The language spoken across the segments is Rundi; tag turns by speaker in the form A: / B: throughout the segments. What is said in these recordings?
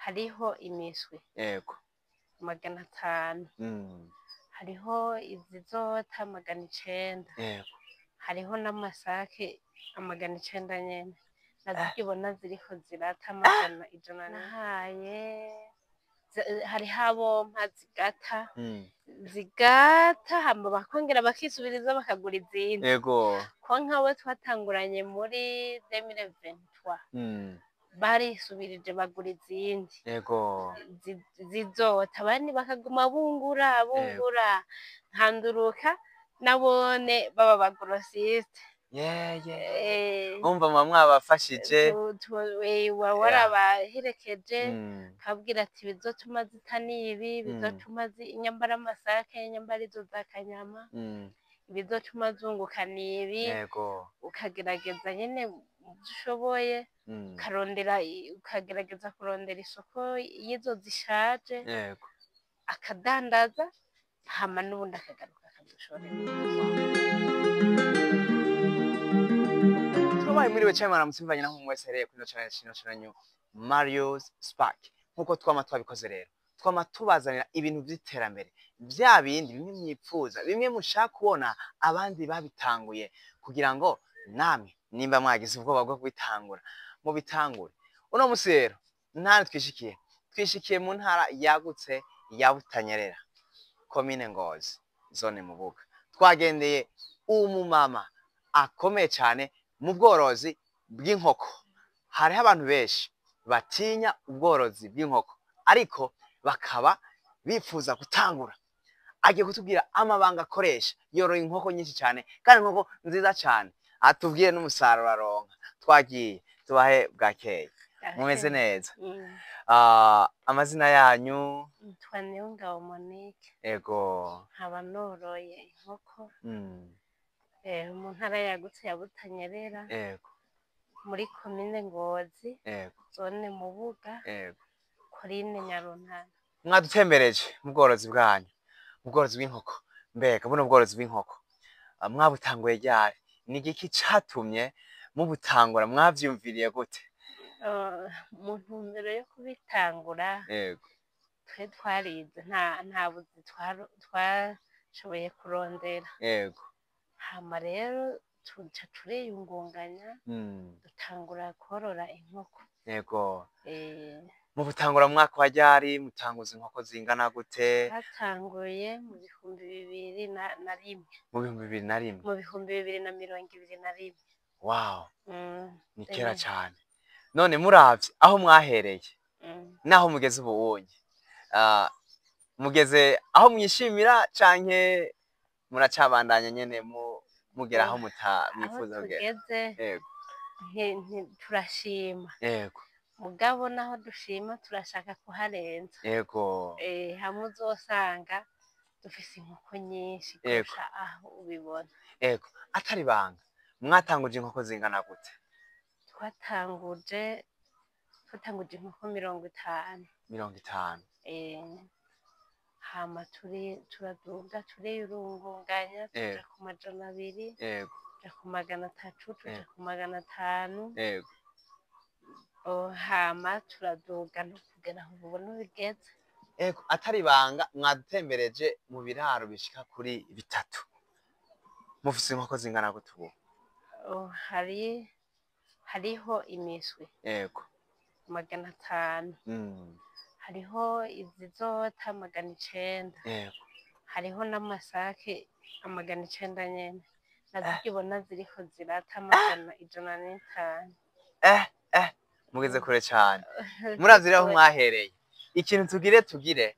A: Hariho imiswi
B: Yego.
A: 500. Hariho izizota 900.
B: Yego.
A: Hariho n'amasake 900 nyene. Nazibona ziriko zirata 100 nahaye. Hariho abompa zigata, zigata hama bakongera bakisubiriza bakagura izindi.
B: Yego.
A: Ko nkawe twatanguranye muri 2023, barisubirije bagura izindi.
B: Yego.
A: Zizota, abandi bakaguma bungura bungura, nkanduruka nabone baba ba grossiste.
B: Yeah. Umva muba mwabafashije.
A: Warabaherekeje, ukabwira ati bizotuma zita nibi, bizotuma inyambara amasake, nyambara izo za kanyama, bizotuma zunguka nibi.
B: Yego.
A: Ukagerageza nyene muvyo ushoboye, ukarondera, ukagerageza kurondera isoko y'izo zishaje.
B: Yego.
A: Akadandaza hama n'ubundi akagaruka akadushorera.
B: Turabaye mwiriwe canke mwaramutse bivanye naho umwe wese aherereye kuri ino channel yacu, channel Marius Spark. Nkuko twama twabikoze rero, twama tubazanira ibintu vy'iterambere, vya bindi bimwe mwipfuza, bimwe mushaka kubona abandi babitanguye, kugira ngo namwe nimba mwagize ubwoba bwo kubitangura mubitangure. Uno musi rero ntara twishikiye mu ntara yagutse ya Butanyerera, komine Ngozi, zone Mubuga. Twagendeye umumama akomeye cane mu bworozi bw'inkoko. Hariho abantu benshi batinya ubworozi bw'inkoko, ariko bakaba bifuza gutangura. Agiye kutubwira amabanga akoresha. Yoroye inkoko nyinshi cyane kandi inkoko nziza cyane, atubwire n'umusaruro aronka. Twagiye tubahe bwakeye. Mumeze neza? Amazina yanyu?
A: Nitwa Niyongabo Monique.
B: Ego.
A: Nkaba noroye inkoko mu ntara yagutse ya Butanyerera,
B: Yego.
A: muri komine Ngozi,
B: Yego.
A: zone Mubuga,
B: Yego.
A: korine Nyaruntana.
B: Mwadutembereje mu bworozi bwanyu, mu bworozi bw'inkoko. Mbega buno bworozi bw'inkoko mwabutanguye ryari? Ni igiki catumye mubutangura? Mwavyumviriye gute?
A: Mu ntumbero yo kubitangura,
B: Yego.
A: twe twarize, nta buzi twashoboye kurondera.
B: Yego.
A: Hama rero tuca turiyungunganya, dutangura korora inkoko.
B: Yego. Mubutangura mu mwaka wa ryari? Mutanguza inkoko zingana gute?
A: Twatanguye mu 2001.
B: Mu 2001?
A: Mu 2021.
B: Wow. Ni kera cane. None muravye aho mwahereye naho mugeze ubu unye, mugeze aho mwishimira canke muracabandanya nyene mugera aho mwifuza kugera?
A: Tugeze
B: Yego.
A: turashima.
B: Yego.
A: Mugabo naho dushima turashaka kuharenza.
B: Yego.
A: Hamwe uzosanga dufise inkoko nyinshi kurusha aho ubibona.
B: Yego. Atari banga, mwatanguje inkoko zingana gute?
A: Twatanguje inkoko 50.
B: 50.
A: Hama turaduga, turiyurungunganya, tuja ku 200,
B: Yego.
A: tuja ku 300, tuja ku 500.
B: Yego.
A: Hama turaduga no kugera aho ubona bigeze.
B: Ego, atari banga, mwadutembereje mu biraro bishika kuri 3. Mufise inkoko zingana gute ubu?
A: Hariho imiswi
B: Yego.
A: 500. Hariho izizota 900.
B: Yego.
A: Hariho n'amasake 900 nyene. Nazibona ziriko zirata 105.
B: Mugeze kure cane. Muravye rero aho mwahereye. Ikintu tugire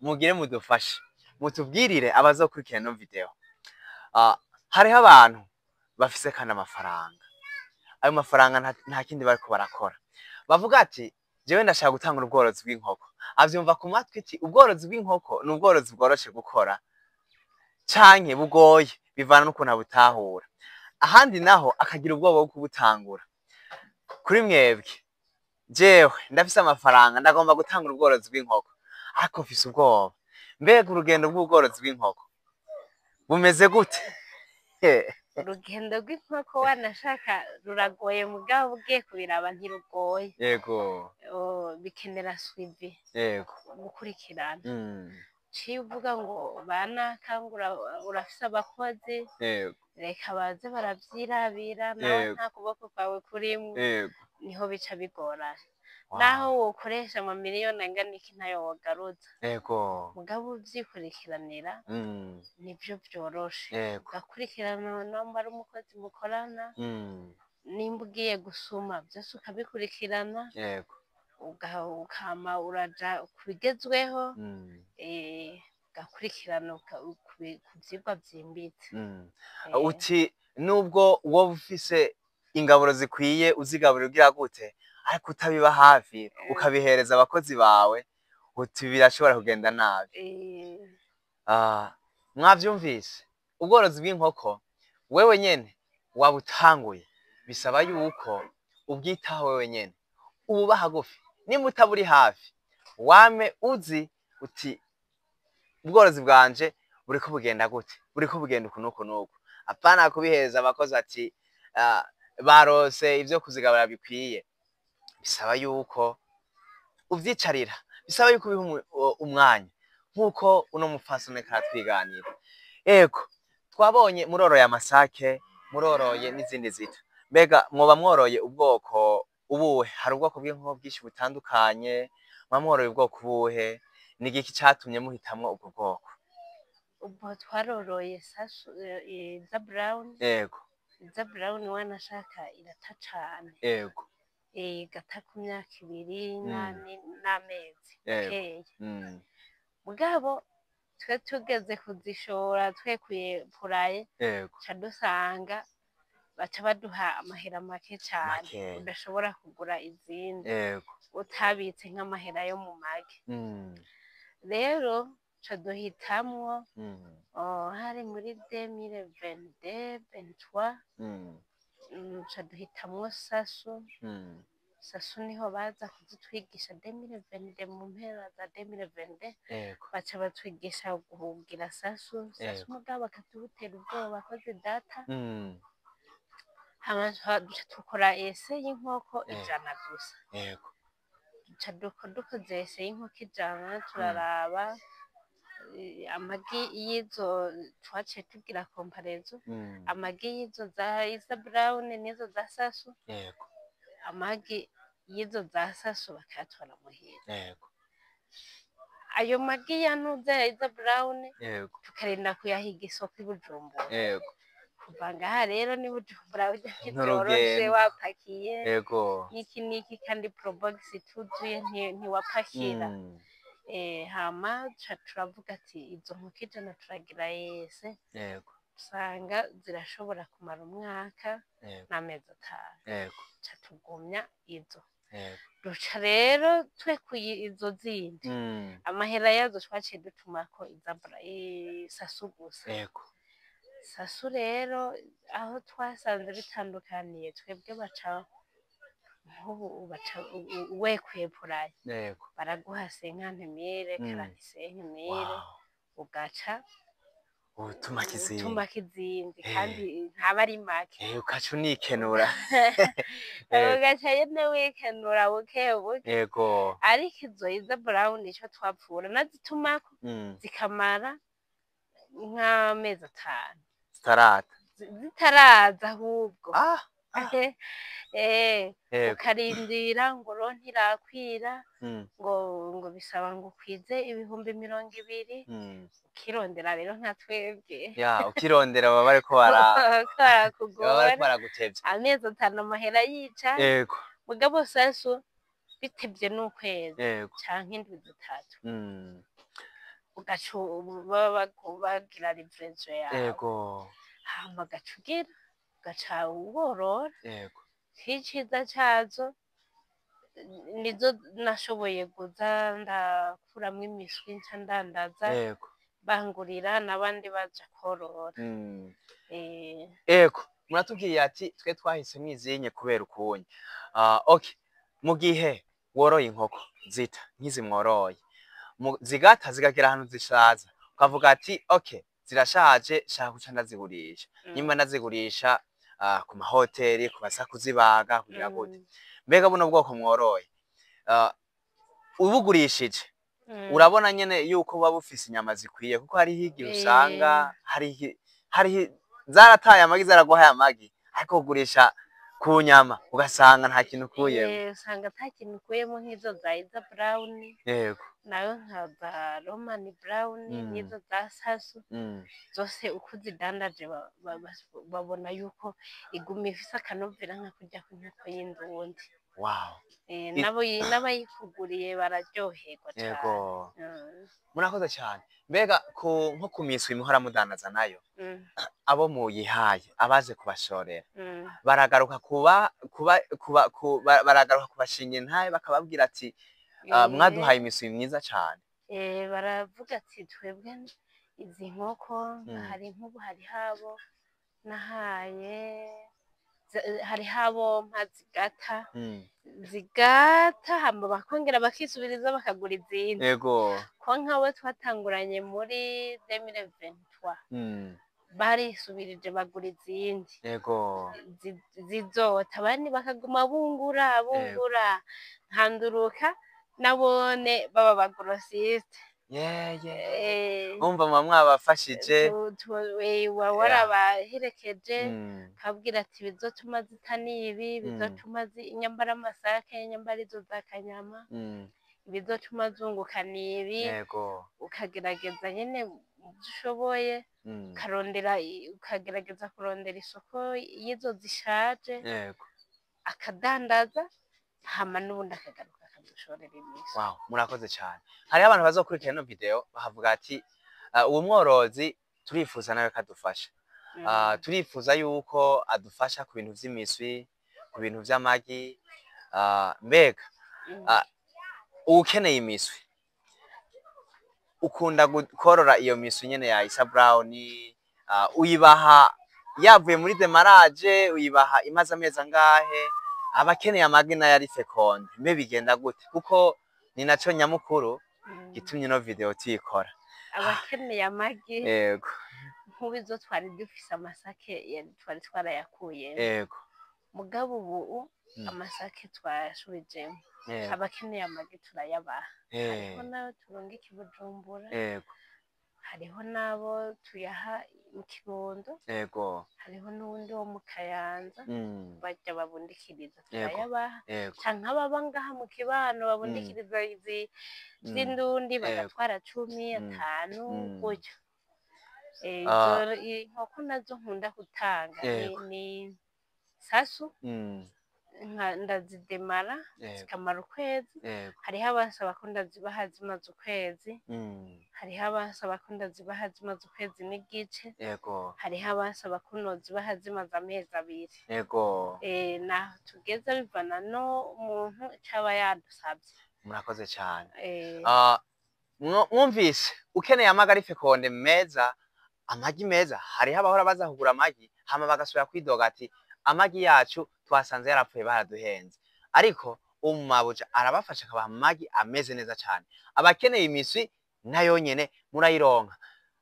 B: mugire mudufashe, mutubwirire abazokurikirana ino video. Hariho abantu bafise kandi amafaranga. Ayo mafaranga nta kindi bariko barakora. Bavuga ati jewe ndashaka gutangura ubworozi bw'inkoko. Avyumva ku matwi ati ubworozi bw'inkoko ni ubworozi bworoshe gukora canke bugoye, bivana n'ukuntu abutahura. Ahandi naho akagira ubwoba bwo kubutangura. Kuri mwebwe, jewe ndafise amafaranga, ndagomba gutangura ubworozi bw'inkoko, ariko mfise ubwoba. Mbega urugendo rw'ubworozi bw'inkoko bumeze gute?
A: Urugendo rw'inkoko wanashaka ruragoye, mugabo ugiye kubiraba ntirugoye.
B: Yego.
A: Bikenera suivi, gukurikirana. Ciye uvuga ngo banaka, ngo urafise abakozi, reka baze baravyirabira, nawe nta kuboko kwawe kurimwo, niho bica bigorana. Naho wokoresha amamiliyoni angana iki, ntayo wogaruza. Mugabo uvyikurikiranira nivyo vyoroshe. Ugakurikirana namba ari umukozi mukorana, nimba ugiye gusuma, vyose ukabikurikirana, ukama uraja kubigezweho, ugakurikirana ku vyigwa vyimbitse.
B: Uti nubwo woba ufise ingaburo zikwiye, uzigaburira, ugira gute, ariko utabiba hafi, ukabihereza abakozi bawe, uti birashobora kugenda nabi. Mwavyumvise, ubworozi bw'inkoko wewe nyene wabutanguye, bisaba yuko ubwitaho wewe nyene, ububa hagufi. Nimba utaburi hafi, wame uzi uti ubworozi bwanje buriko bugenda gute, buriko bugenda uku nuku nuku, apana kubihereza abakozi ati barose ivyo kuzigabura bikwiye. Bisaba yuko uvyicarira, bisaba yuko ubiha umwanya, nk'uko uno mupfasoni ariko aratwiganira. Ego, twabonye muroroye amasake, muroroye n'izindi zita. Mbega mwoba mworoye ubwoko ubuhe? Hari ubwoko bw'inkoko bwinshi butandukanye, muba mworoye ubwoko ubuhe? Ni igiki catumye muhitamwo ubwo bwoko?
A: Ubwo twaroroye sasu, za brown. Za brown wanashaka irata cane. Igata ku myaka 2 n'amezi makeya. Mugabo twe tugeze kuzishora, twekuye poulailler, ca dusanga baca baduha amahera make cane,
B: Makeya.
A: udashobora kugura izindi utabitse nk'amahera yo mu magi. Rero ca duhitamwo, hari muri 2022, 23, ca duhitamwo sasu. Sasu niho baza kuzitwigisha 2022, mu mpera za 2022. Baca batwigisha kugira sasu. Sasu, mugabo bakatubutera ubwoba ko zidata. Hama duca dukora essai y'inkoko 100 gusa. Duca dukoze essai y'inkoko 100, turaraba amagi y'izo twaciye tugira comparaison, amagi y'izo za isa brown n'izo za sasu. Amagi y'izo za sasu bakayatwara muhira. Ayo magi ya ntuze ya isa brown, tukarinda kuyahiga isoko i Bujumbura. Kuva ngaha rero ni Bujumbura burya ntivyoroshe,
B: N'urugendo.
A: wapakiye n'iki n'iki, kandi probox ituzuye ntiwapakira. Hama ca turavuga ati izo nkoko 100 turagira essai, usanga zirashobora kumara umwaka n'amezi 5. Ca tugumya izo. Duca rero twekuye izo zindi, amahera yazo twaciye dutumako iza sasu gusa. Sasu rero aho twasanze bitandukaniye, twebwe baca nk'ubu baca wekuye poulailler, baraguha 50 000, 45 000, ugaca
B: utumako izindi.
A: Utumako izindi, kandi ntaba ari make.
B: Ugaca unikenura.
A: Ugaca nyene wikenura buke buke. Ariko izo iza brown, ico twapfura nazitumako zikamara nk'amezi 5
B: Zitarata.
A: Zitaraza ahubwo. Ukarindira ngo ro ntirakwira, ngo bisaba ngo ukwize 20,000, ukirondera rero nka twebwe.
B: Ya, ukirondera baba bariko bara
A: Bariko
B: baba
A: barakugora.
B: Bariko baragutevya.
A: Amezi 5 amahera yica. Mugabo sasu bitevye n'ukwezi canke indwi 3, ugaca baba bagira livraison yawe. Hama ugaca ugira ugaca worora. Iciza cazo, nizo nashoboye kuza ndakuramwo imiswi, nca ndandaza, bangurira n'abandi baja korora.
B: Ego, muratubwiye ati twe twahisemwo izinye kubera ukunye. Okay. Mu gihe woroye inkoko zita nk'izi mworoye, zigata zigagera ahantu zishaza, ukavuga ati okay, zirashaje, shaka guca ndazigurisha. Nimba ndazigurisha ku mahoteli, ku baza kuzibaga, kugira gute. Mbega buno bwoko mworoye, Ubugurishije, urabona nyene yuko buba bufise inyama zikwiye, kuko hariho igihe usanga hariho zarataye amagi, zaraguhaye amagi, ariko kugurisha ku nyama ugasanga nta kintu ukuyemo.
A: Usanga ata kintu ukuyemo, nk'izo za Iza Brown, nayo nka za Roman Brown, n'izo za Sasu, zose uko uzidandaje babona yuko iguma ifise akanovera nka kurya kw'inkoko y'indundi. N'abayikuguriye bararyoherwa cane.
B: Murakoze cyane. Mbega nko ku miswi muhora mudandaza nayo, abo muyihaye, abaje kubashorera, baragaruka kuba kuba kuba baragaruka kubashinga intahe, bakababwira ati: "Mwaduhaye imiswi myiza cane"?
A: Baravuga ati: "Twebwe izi nkoko." Hari nk'ubu hariho abo nahaye, hariho abo mpa zigata, zigata, hama bakongera bakisubiriza bakagura izindi. Ko nkawe twatanguranye muri 2023, barisubirije bagura izindi zizota, abandi bakaguma bungura bungura, nkanduruka nabone baba ba grossiste.
B: Umva, muba mwabafashije.
A: Warabaherekeje, ukabwira ati: "Bizotuma zita nibi, bizotuma inyambara amasake, inyambara izo za kanyama, ibizotuma zunguka nibi." Ukagerageza nyene muvyo ushoboye, ukarondera, ukagerageza kurondera isoko y'izo zishaje, akadandaza, hama n'ubundi akagaruka akadushorera imiswi.
B: Wow, murakoze cyane. Hariho abantu bazokurikira ino video bakavuga ati: "Uwo mworozi turifuza nawe kadufasha. Turifuza yuko adufasha ku bintu vy'imiswi, ku bintu vy'amagi." Mbega uwukeneye imiswi, ukunda korora iyo miswi nyene ya Isa Brown, uyibaha yavuye muri démarrage, uyibaha imaze amezi angahe? Abakeneye amagi nayo ari fécondé, mbe bigenda gute? Kuko ni naco nyamukuru gitumye ino video tuyikora.
A: Abakeneye amagi, nk'ubu izo twari dufise, amasake twari twarayakuyemo, mugabo ubu amasake twayasubijemo. Abakeneye amagi turayabaha. Hariho n'ayo turungika i Bujumbura, hariho n'abo tuyaha mu Kirundo, hariho n'uwundi wo mu Kayanza, barya babundikiriza, turayabaha, canke ababa ngaha mu kibano babundikiriza izi z'indundi, bagatwara 10, 5, gutyo. Izo inkoko nazo nkunda gutanga ni Sasu, ndazidemara zikamara ukwezi. Hariho abasaba ko ndazibaha zimaze ukwezi, hariho abasaba ko ndazibaha zimaze ukwezi n'igice, hariho abasaba ko nozibaha zimaze amezi 2. Naho tugeze bivana n'umuntu ico aba yadusavye.
B: Murakoze cyane. Mwumvise, ukeneye amagi ari fécondé meza, amagi meza, hariho abahora baza kugura amagi hama bagasubira kwidoga ati: "Amagi yacu twasanze yarapfuye, baraduhenze." Ariko umumabuja arabafasha akabaha amagi ameze neza cyane. Abakeneye imiswi nayo nyene murayironka.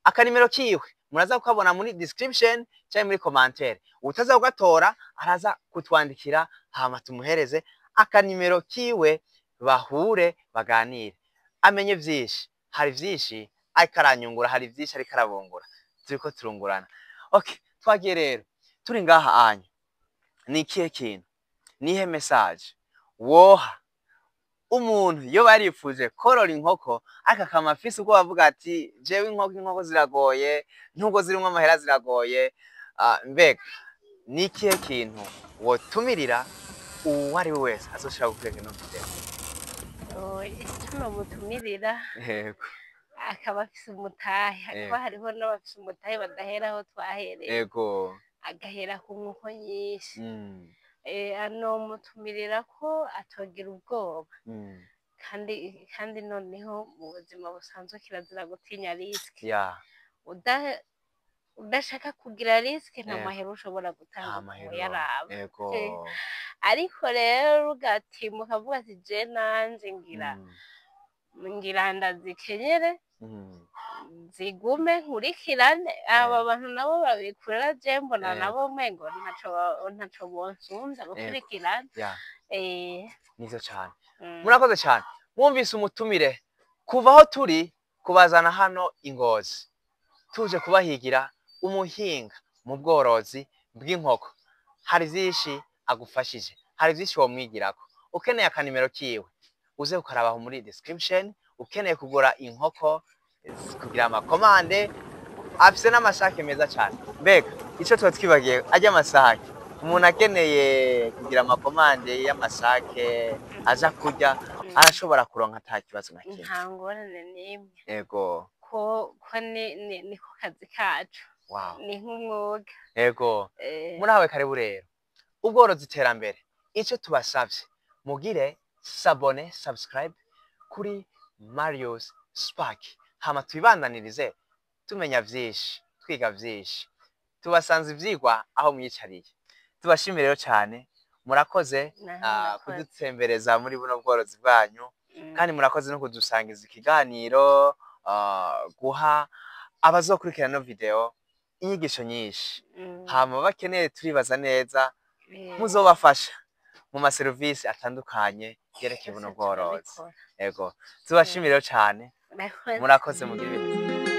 B: Akanimero kiwe muraza kukabona muri description cyangwa muri commentaire. Utaza kugatora araza kutwandikira, hama tumuhereze akanimero kiwe, bahure baganire, amenye vyinshi. Hari vyinshi ariko aranyungura, hari vyinshi ariko arabungura, turiko turungurana. Okay, twagiye rero, turi ngaha anya, ni ikihe kintu, nihe message woha umuntu iyo barifuje korora inkoko, ariko akama afise ubwo bavuga ati: "Jewe inkoko ziragoye, nubwo zirimwo amahera ziragoye"? Mbega ni ikihe kintu wotumirira uwo ari we wese azoshobora gukurikira ino video?
A: Ico nomutumirira, akaba afise umutahe, hakaba hariho n'abafise umutahe badahera aho twahereye, agahera ku nkoko nyinshi, nomutumirira ko atogira ubwoba, kandi noneho mu buzima busanzwe kirazira gutinya risque. Udashaka kugira risque, nta mahera ushobora gutanga
B: Nta mahera.
A: uyaraba. Ariko rero ugatima ukavuga ati: "Je nanje ngira ngira ndazikenyere, zigume nkurikirane." Aba bantu nabo babikora, je mbona nabo umengo ntaco bonsumvya gukurikirana.
B: Nivyo cane. Murakoze cane. Mwumvise umutumire kuva aho turi kubazana hano i Ngozi, tuje kubahigira umuhinga mu bworozi bw'inkoko. Hari vyinshi agufashije, hari vyinshi womwigirako. Ukeneye akanimero kiwe, uze ukarabaho muri description. Ukeneye kugura inkoko, kugira ama commande, afise n'amasake meza cane. Mbega ico tuba twibagiye, arya amasake, umuntu akeneye kugira ama commande y'amasake aza kurya, arashobora kuronka ata kibazo na kimwe?
A: Nta ngorane n'imwe. Ko niko kazi kacu, ni nk'umwuga.
B: Murahawe karibu rero. Ubworozi, iterambere. Ico tubasavye, mugire s'abonner, subscribe kuri Marius Spark, hama tubibandanirize tumenya vyinshi, twiga vyinshi, tubasanze ivyigwa aho mwicariye. Tubashimire rero cane, murakoze
A: Naho murakoze.
B: kudutembereza muri buno bworozi bwanyu, kandi murakoze no kudusangiza ikiganiro, guha abazokurikirana ino video inyigisho nyinshi. Hama bakeneye, turibaza neza muzobafasha mu maserivisi atandukanye yerekeye buno
A: Twese
B: bworozi.
A: turabikora.
B: Ego, tubashimire rero cane.
A: Murakoze.
B: Murakoze, mugire ibihe.